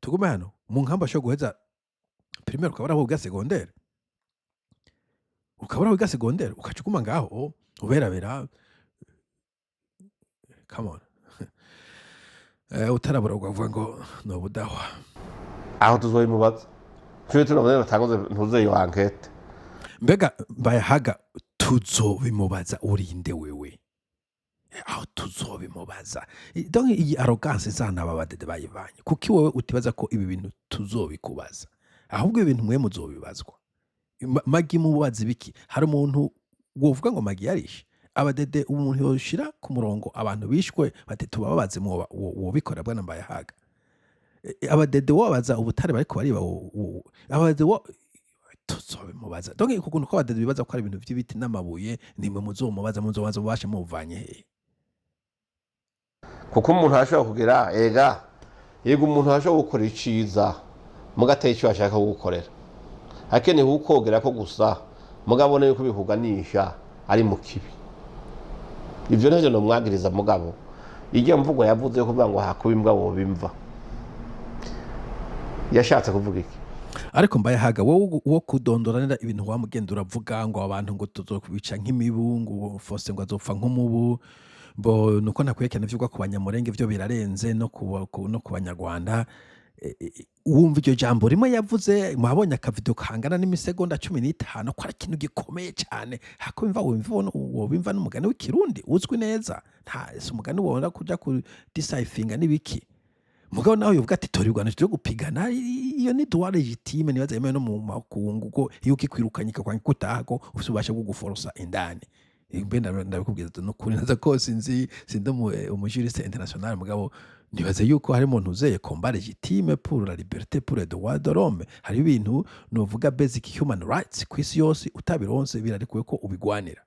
Speaker 3: tugume hano mu nkambi." Ashobora guheza primaire ukabura aho wiga secondaire, ukabura aho wiga secondaire, ukaca uguma ngaho uberabera. Come on. Utarabura ukavuga ngo ni ubudahwa.
Speaker 1: Aho tuzobimubaza. Twe tunavuze batanguze ntuze iyo enquête.
Speaker 3: Mbega Mbayahaga, tuzobimubaza urinde wewe? Aho tuzobimubaza. Donc iyi arrogance zana aba badede bayivanye kuki? Wowe utibaza ko ibi bintu tuzobikubaza? Ahubwo ibi bintu mwe muzobibazwa. Magi mubaza ibiki? Hari umuntu wovuga ngo Magi yarishe abadede? Umuntu yoshira ku murongo abantu bishwe bati tubababaze, wobikora bwana Mbayahaga? Abadede wobaza ubutare bariko bariba? Abadede wo tuzobimubaza. Donc ukuntu ko abadede bibaza ko ari ibintu vy'ibiti n'amabuye, nimwe muzomubaza. Muzobaza ububasha mubuvanye hehe?
Speaker 1: Kuko umuntu arashobora kugira ega, yego, umuntu arashobora gukora iciza mugateye icyo ashaka kugukorera, akeneye kukogera ko gusa mugabone yuko bikuganisha ari mu kibi. Ivyo ntavyo nomwagiriza. Mugabo iryo mvugo yavuze yo kuvuga ngo hakuba imbwa wobimva, yashatse kuvuga iki?
Speaker 3: Ariko Mbayahaga, wowe wo kudondoranira ibintu wamugenda uravuga ngo abantu ngo tuzokubica nk'imibu, ngo fose ngo azopfa nk'umubu. Bo nuko nakwerekana ivyigwa ku Banyamurenge vyo birarenze no ku Banyarwanda. Wumva iryo jambo rimwe yavuze, mwabonye akavideo kangana n'imisegonda 15, ko ari ikintu gikomeye cyane. Hako wumva wobimva n'umugani w'Ikirundi uzwi neza, nta si umugani wabona kuja ku decipheringa n'ibiki. Mugabo nawe yovuga ati tora ibigwanisho vyo gupigana, iyo ni droit légitime nibaza yemewe no mu makungu, ko iyo ukikwirukanye ikakwanga kutaha ko ufise ububasha bwo guforosa indani. Mbe ndabikubwiza no kuri naza ko sinzi, sindi umujuriste international, mugabo nibaza yuko hari umuntu uzeye combat légitime pour la liberté, pour les droits de l'homme. Hari ibintu novuga basic human rights ku isi yose, utabironse birarekuwe ko ubigwanira.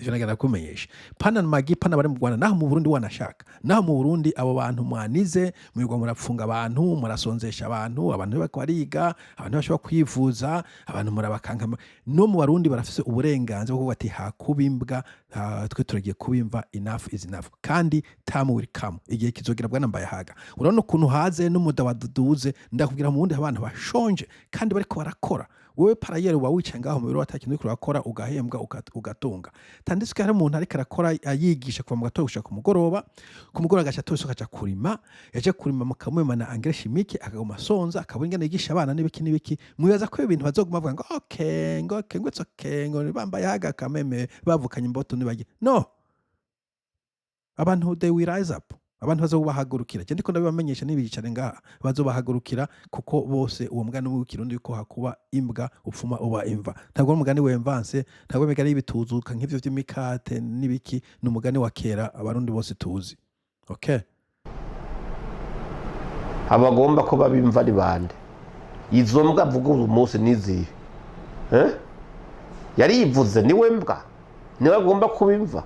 Speaker 3: Ivyo nagenda kumenyesha pana Magi, pana bari mu Rwanda, naho mu Burundi wanashaka, naho mu Burundi abo bantu mwanize mwirirwa murapfunga abantu, murasonzesha abantu, abantu bariko bariga, abantu bashobora kwivuza, abantu murabakankama. No mu Barundi barafise uburenganzira bwo kuvuga ati hakuba imbwa, twe turagiye kubimva, enough is enough. Kandi time will come, igihe kizogera. Bwana Mbayahaga, urabona ukuntu haze n'umuda waduduze. Ndakubwira, mu Burundi abantu bashonje kandi bariko barakora. Wewe parayeri uba wicaye ngaho mu biro atakintu uriko urakora, ugahembwa, ugatunga, tandis que hari umuntu ariko arakora ayigisha kuva mu gatondo gushika ku mugoroba, ku mugoroba agaca atora isuka akaja kurima, yaje kurima mukamwimana engrais chimique, akaguma asonza, akabura ingene yigisha abana n'ibiki n'ibiki. Mwibaza ko ibintu bazoguma bavuga ngo okay, ngo okay, ngo it's okay, ngo bambaye haga kameme bavukanye imboto ntibajye? No, abantu they will rise up, abantu bazobahagurukira. Je ndiko ndabibamenyesha, ntibicare ngaha, bazobahagurukira, kuko bose uwo mugani w'Ikirundi yuko hakuba imbwa upfuma uba imva, ntabwo ari umugani w'emvanse, ntabwo ari imigani y'ibituzuka nk'ivyo vy'imikate n'ibiki, ni umugani wa kera Abarundi bose tuzi, okay?
Speaker 1: Abagomba kuba bimva ari bande? Izo mbwa avuga uyu munsi nizihe? Eh? Yarivuze niwe mbwa, niwe agomba kuba imva,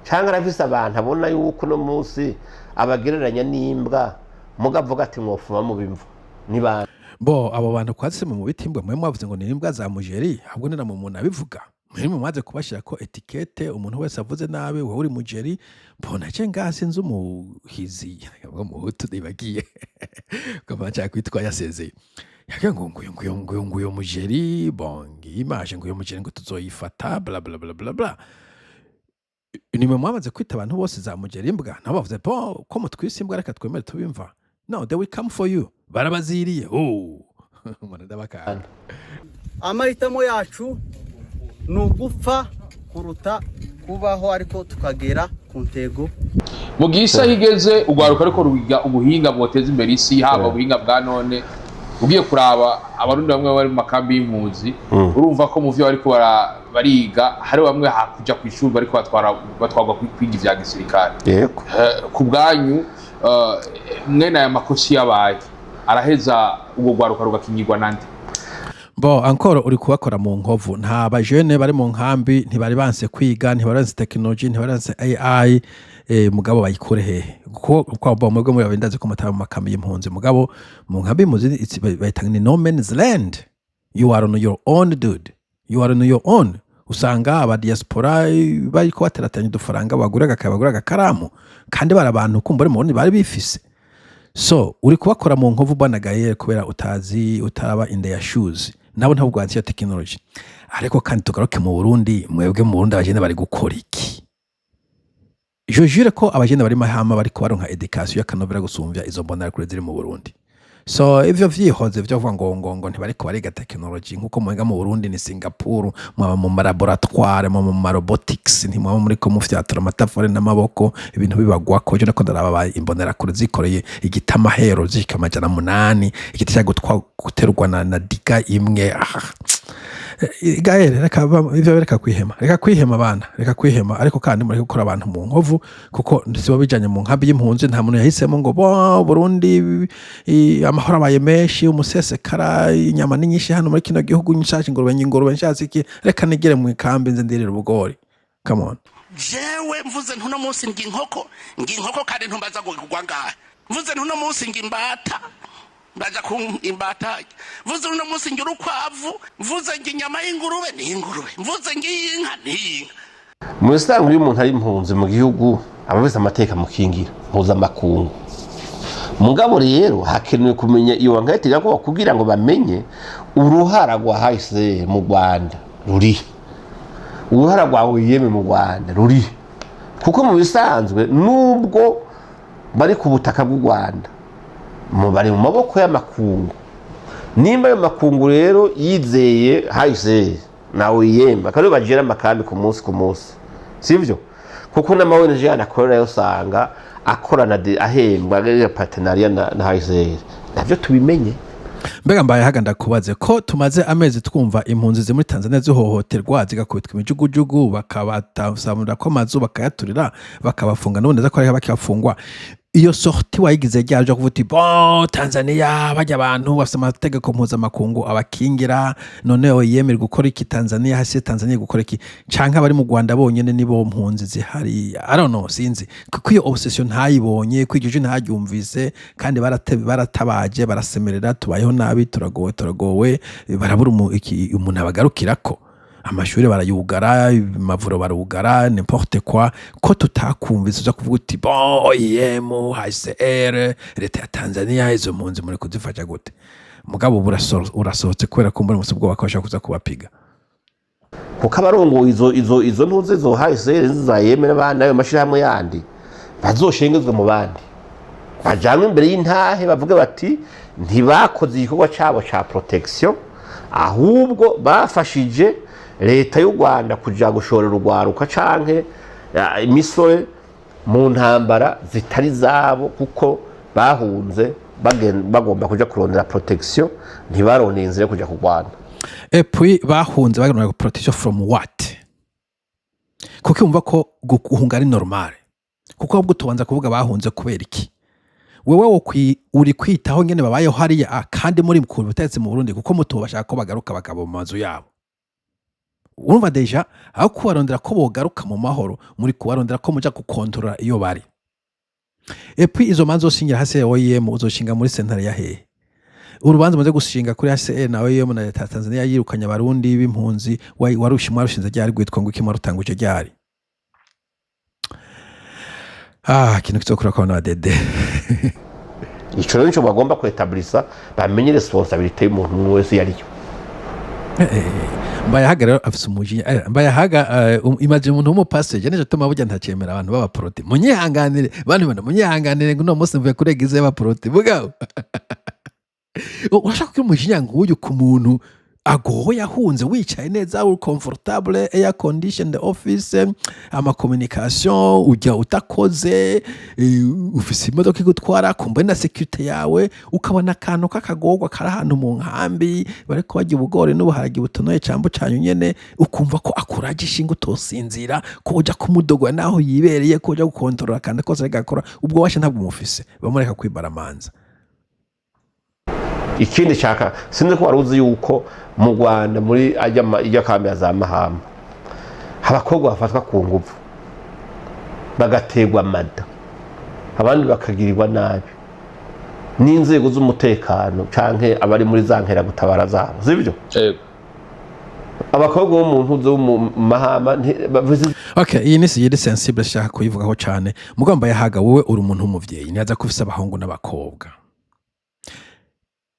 Speaker 1: cyangwa arafise abantu abona yuko uno munsi abagereranya n'imbwa, muga avuga ati mwofuma mu bimva ni bande?
Speaker 3: Bo abo bantu kwatse mu biti imbwa, mwe mwavuze ngo ni imbwa za mujeri, ahubwo ni na mu muntu abivuga mwe mumaze kubashira ko étiquette. Umuntu wese avuze nabi, wowe uri mujeri. Mbona ce ngaha sinzi umuhizi ngo muhutu nibagiye ko nshaka kwitwa yasezeye, yagira ngo nguyo nguyo nguyo nguyo mujeri. Bon, ngiyi image, nguyo mujeri ngo tuzoyifata, bla bla bla bla bla. Nimwe mwamaze kwita abantu bose za mujeri imbwa, nabo bavuze bo ko mutwise imbwa, reka twemere tubimva. No, they will come for you. Barabaziriye. Oh, umuntu ndabakanga.
Speaker 9: Amahitamo yacu ni ugupfa kuruta kubaho, ariko tukagera ku ntego.
Speaker 5: Mu gihe isaha igeze, urwaruka ariko ruwiga ubuhinga bwoteza imbere isi, haba ubuhinga bwa none. Ugiye kuraba Abarundi bamwe bari mu makambi y'impunzi, urumva ko mu vyo bariko bariga hari bamwe hakuja ku ishuri bariko batwara batwarwa kwiga ivya gisirikare. Ku bwanyu, mwene aya makosi yabaye araheza, ubwo rwaruka rugakingirwa nande?
Speaker 3: Bo encore uri kubakora mu nkovu. Nta bajene bari mu nkambi ntibari banse kwiga, ntibari banse technology, ntibari banse AI. Mugabo bayikure hehe? Kuko kwa bo mwebwe muri abendazi ko mutaba mu makambi y'impunzi, mugabo mu nkambi y'impunzi bayita ni no man's land. You are on your own, dude, you are on your own. Usanga aba diaspora bariko bateratanya udufaranga, bagura agakaye, bagura agakaramu, kandi bari abantu kumva bari mu Burundi bari bifise. So uri kubakora mu nkovu, bwana Gael, kubera utazi, utaraba in their shoes. Nabo ntabwo bwanze iyo technology. Ariko kandi tugaruke mu Burundi. Mwebwe mu Burundi abajene bari gukora iki? Je jure ko abajene bari mahama bariko baronka education y'akanovera gusumvya izo mbonera kure ziri mu Burundi. So ivyo vyihoze vyo kuvuga ngo ntibariko bariga technology, nkuko mwenga mu Burundi ni Singapore, mwaba mu laboratoire, mu ma robotics, ntimwaba muriko mufyatura amatafari n'amaboko, ibintu bibagwako. Je nako ndaraba imbonerakure zikoreye igiti amahero zishika 800, igiti cya guterwa na diga imwe. Ah. Gael, reka ivyo, reka kwihema, reka kwihema abana, reka kwihema. Ariko kandi mureke gukora abantu mu nkovu, kuko sibo bijanye mu nkambi y'impunzi. Nta muntu yahisemo ngo bo Burundi amahoro abaye menshi, umusesekara, inyama ni nyinshi hano muri kino gihugu, nshatse ingurube, ingurube nshatse iki, reka nigere mu ikambi nze ndirira ubugori. Come on.
Speaker 10: Jewe mvuze ntuno munsi ndya inkoko, ndya inkoko, kandi ntumbaza ngo kugwa ngahe. Mvuze ntuno munsi ndya imbata, ndaja ku imbata. Mvuze uno munsi ndya urukwavu, mvuze ndya inyama y'ingurube ni ingurube, mvuze ndya iy'inka ni iy'inka.
Speaker 1: Mu bisanzwe, iyo umuntu ari impunzi mu gihugu, aba afise amateka mukingira mpuzamakungu. Mugabo rero hakenewe kumenya iyo enquête irakorwa kugira ngo bamenye uruhara rwa HCR mu Rwanda ruri, uruhara rwa OIM mu Rwanda ruri, kuko mu bisanzwe nubwo bari ku butaka bw'u Rwanda, bari mu maboko y'amakungu. Nimba ayo makungu rero yizeye HCR na OIM, akaba aribo bagera amakambi ku munsi ku munsi, sivyo? Kuko n'ama ONG yandi akorera usanga akorana ahembwa agira partenariat na HCR, navyo tubimenye.
Speaker 3: Mbega mbaye haga, ndakubaze ko tumaze amezi twumva impunzi ziri muri Tanzania zihohoterwa, zigakubitwa imijugujugu, bakabasamurira ko amazu, bakayaturira, bakabafunga, n'ubundi neza ko ariho bakibafungwa. Iyo sortie wayigize ryari uja kuvuga uti: "Bon, Tanzania bajya abantu bafite amategeko mpuzamakungu abakingira"? Noneho yemerwa gukora iki Tanzania, hasi Tanzania gukora iki? Canke abari mu Rwanda bonyene nibo mpunzi zihari? I don't know, sinzi, kuko iyo obsession ntayibonye, ko iryo jwi ntaryumvise. Kandi baratabaje, barasemerera: "Tubayeho nabi, turagowe, turagowe." Barabura umuntu abagarukirako. Amashuri barayugara, amavuriro barugara, n'importe quoi. Ko tutakumvise uza kuvuga uti: "Bon, OIM, HCR, leta ya Tanzania, izo mpunzi muri kuzifasha gute?" Mugabo ubu urasohotse kubera ko mbona ubwoba ko bashobora kuza kubapiga.
Speaker 1: Kuko abarongoye izo ntuze zo HCR zayemera abana, ayo mashirahamwe yandi bazoshengezwe mu bandi, bajanwe imbere y'intahe, bavuge bati ntibakoze igikorwa cabo ca protection, ahubwo bafashije leta y'u Rwanda kuja gushorera urwaruka canke imisore mu ntambara zitari zabo, kuko bahunze bagomba kuja kurondera protection, ntibarondeye inzira yo kuja kurwana.
Speaker 3: Et puis bahunze baganira protection from what? Kuko yumva ko guhunga ari normal, kuko ahubwo tubanza kuvuga bahunze kubera iki? Wewe uri kwitaho ngene babayeho hariya, kandi muri ku butegetsi mu Burundi, kuko mutuba bashaka ko bagaruka bakaba mu mazu yabo. Urumva déjà aho kubarondera ko bogaruka mu mahoro, muri kubarondera ko muja gukontorora iyo bari. Et puis izo manza uzoshingira hasi OIM, uzoshinga muri sentare ya hehe? Urubanza muze gushinga kuri HCR na OIM na leta ya Tanzania yirukanye abarundi b'impunzi, warushinze ryari? Rwitwa ngo iki? Mwarutanguje ryari? Ah, ikintu kizokura kwa na dede.
Speaker 1: Ico rero nico bagomba kwetablisa, bamenye responsabilité y'umuntu umwe wese iyo ariyo.
Speaker 3: Mbayahaga rero afise umujinya. Mbayahaga, imagine umuntu w'umupasiteri. Je nico tuma burya ntacemera abantu b'abaporoti. Munyihanganire bantu bana, munyihanganire ngo uno munsi mvuye kuri église y'abaporoti. Mugabo urashaka kugira umujinya nk'uyu ku muntu agowe, yahunze, wicaye neza, uri comfortable, air conditioned office, ama communication ujya utakoze, ufise imodoka igutwara, kumva na sécurité yawe, ukabona akantu k'akagorwa kari ahantu mu nkambi, bariko barya ubugori n'ubuharage butonoye cambo canyu nyene, ukumva ko akuraje ishinga, utosinzira, ko uja kumudogora naho yibereye, ko uja gukontorora akantu kose ariko akora. Ubwo washe ntabwo umufise, bamureka kwibaramanza.
Speaker 1: Ikindi shaka, sinzi ko wari uzi yuko mu Rwanda, muri ajya ijya kambi ya za Mahama, abakobwa bafatwa ku nguvu, bagaterwa amada, abandi bakagirirwa nabi n'inzego z'umutekano canke abari muri za nkeragutabara zabo, sibyo?
Speaker 5: Yego.
Speaker 1: Abakobwa bo mu ntuzo bo mu Mahama bavuze.
Speaker 3: Okay, iyi ni siyiri sensible, shaka kuyivugaho cyane. Mugomba yahaga, wowe uri umuntu w'umuvyeyi, ntiyaza ko ufise abahungu n'abakobwa.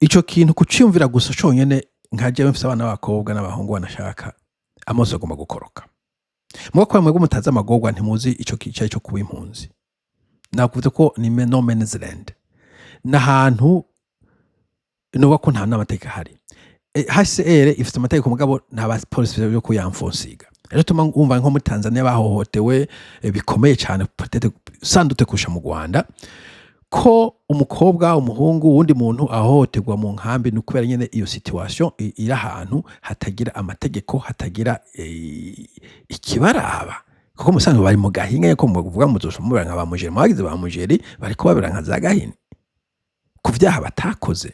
Speaker 3: Ico kintu kuciyumvira gusa conyene, nka jewe mfise abana b'abakobwa n'abahungu, banashaka amaso agomba gukoroka. Muga kubera mwebwe mutazi amagorwa, ntimuzi ico kicaye cyo kuba impunzi. Nakuvuze ko ni no man's land, n'ahantu. Nuvuga ko nta n'amategeko ahari. HCR ifite amategeko, mugabo nta bapolisi yo kuyamfonsiga. Rero tuma wumva nko muri Tanzania bahohotewe bikomeye cyane, peut-être sans doute kurusha mu Rwanda. Ko umukobwa, umuhungu, uwundi muntu ahohoterwa mu nkambi, ni ukubera nyene iyo situation iri ahantu hatagira amategeko, hatagira ikibaraba, kuko musanzwe bari mu gahinga. Ko muvuga muzosha mubera nka ba mujeri, mwagize ba mujeri, bariko babera nka za gahini ku vyaha batakoze.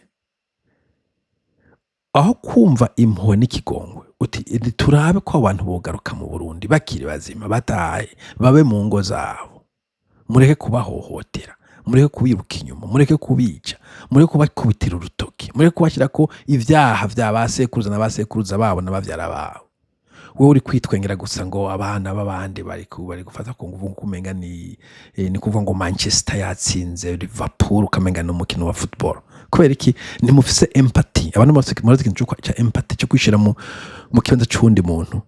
Speaker 3: Aho kumva impuhwe n'ikigongwe, uti turabe ko abantu bogaruka mu Burundi bakiri bazima, batahe babe mu ngo zabo, mureke kubahohotera, mureke kubiruka inyuma, mureke kubica, mureke kubakubitira urutoki, mureke kubashyirako ibyaha vya ba sekuruza na ba sekuruza babo n'abavyara babo. Wowe uri kwitwengera gusa ngo abana b'abandi bari gufata ku nguvu, kumenga ni kuvuga ngo Manchester yatsinze Liverpool, ukamenga ni umukino wa football. Kubera iki? Ntimufise empathy. Abantu bose murazi ikintu cya empathy, cyo kwishira mu kibanza c'uwundi muntu.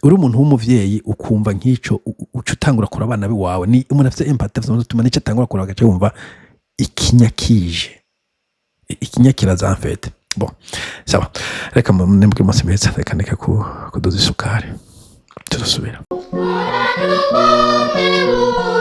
Speaker 3: Uri umuntu w'umuvyeyi, ukumva nk'ico, uca utangura kuraba abana biwawe. Ni umuntu afise empathy, afise umutima, nico atangura kuraba, agaca yumva ikinya kije, ikinya kiraza en fait. Bon, sawa, reka nembwe umunsi mwiza. Reka ndeke kudoza isukari, tuzosubira.
Speaker 6: Ubumwe.